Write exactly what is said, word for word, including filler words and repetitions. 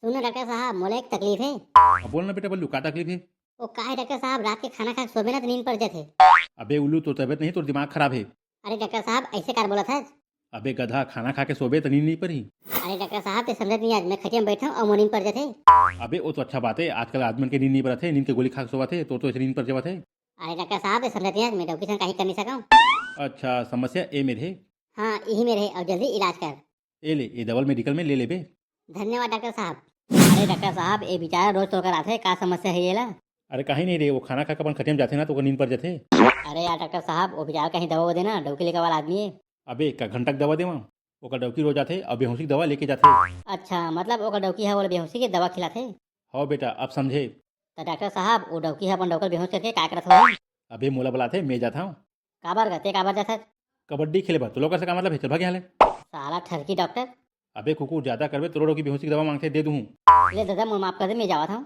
सुन ना डॉक्टर साहब, मोला एक तकलीफ हे। अब बोल ना बेटा बल्लू, का तकलीफ हे? वो का हे डॉक्टर साहब, रात के खाना खा के सोबे ना त नींद पड़ जाथे। अबे उल्लू, तोर तबीयत नहीं, तोर दिमाग खराब हे। अरे डॉक्टर साहब, ऐसे कार बोलत हस? अबे गधा, खाना खा के सोबे त नींद नहीं पड़ही। अरे डॉक्टर साहब, ते समझत नहीं आज, मैं खटिया में बैठा हूँ और मोर नींद पड़ जाथे। अबे वो तो अच्छा बात हे, आजकल आदमी मन के नींद नहीं पड़त हे, नींद के गोली खा के सोवत हे, तोर तो ऐसे नींद पड़ जावत हे। अरे डॉक्टर साहब, ते समझत नहीं आज, मैं डौकी सन काही कर नहीं सकूँ। अच्छा, समस्या ए मेर हे। हाँ, यही मेर हे, और जल्दी इलाज कर। ए ले, ए दवा ल मेडिकल में ले लेबे। धन्यवाद डॉक्टर साहब। अरे डॉक्टर साहब, ए बेचारा रोज तोर कर आथे, का समस्या हे एला? अरे काही नहीं रे, वो खाना खा के अपन खटिया में जाथे ना, तो ओकर नींद पड़ जाथे। अरे यार डॉक्टर साहब, वो बेचारा कहीं दवा वो देना, डौकी लेकर वाला आदमी हे। अबे का घंटा के दवा देवा? ओकर डौकी रोज आथे, अब बेहोशी के दवा लेके जाथे। अच्छा, मतलब ओकर डौकी ह ओला बेहोशी के दवा खिलाथे? हव बेटा, अब समझे। त डॉक्टर साहब, वो डौकी ह अपन डौकर बेहोश करके का करत होही? अबे मोला बलाथे, मैं जात हंव। काबर गा, ते काबर जाथस? कबड्डी खेले बर। तो लोग से का मतलब हे? चल भाग यहाँ ले। साला ठरकी डॉक्टर। अबे कुकुर, ज्यादा करबे, तोरो डौकी बेहोशी के दवा मांगथे, दे दूहूं। ले दादा, मोर माफ कर दे, मैं जावत हंव।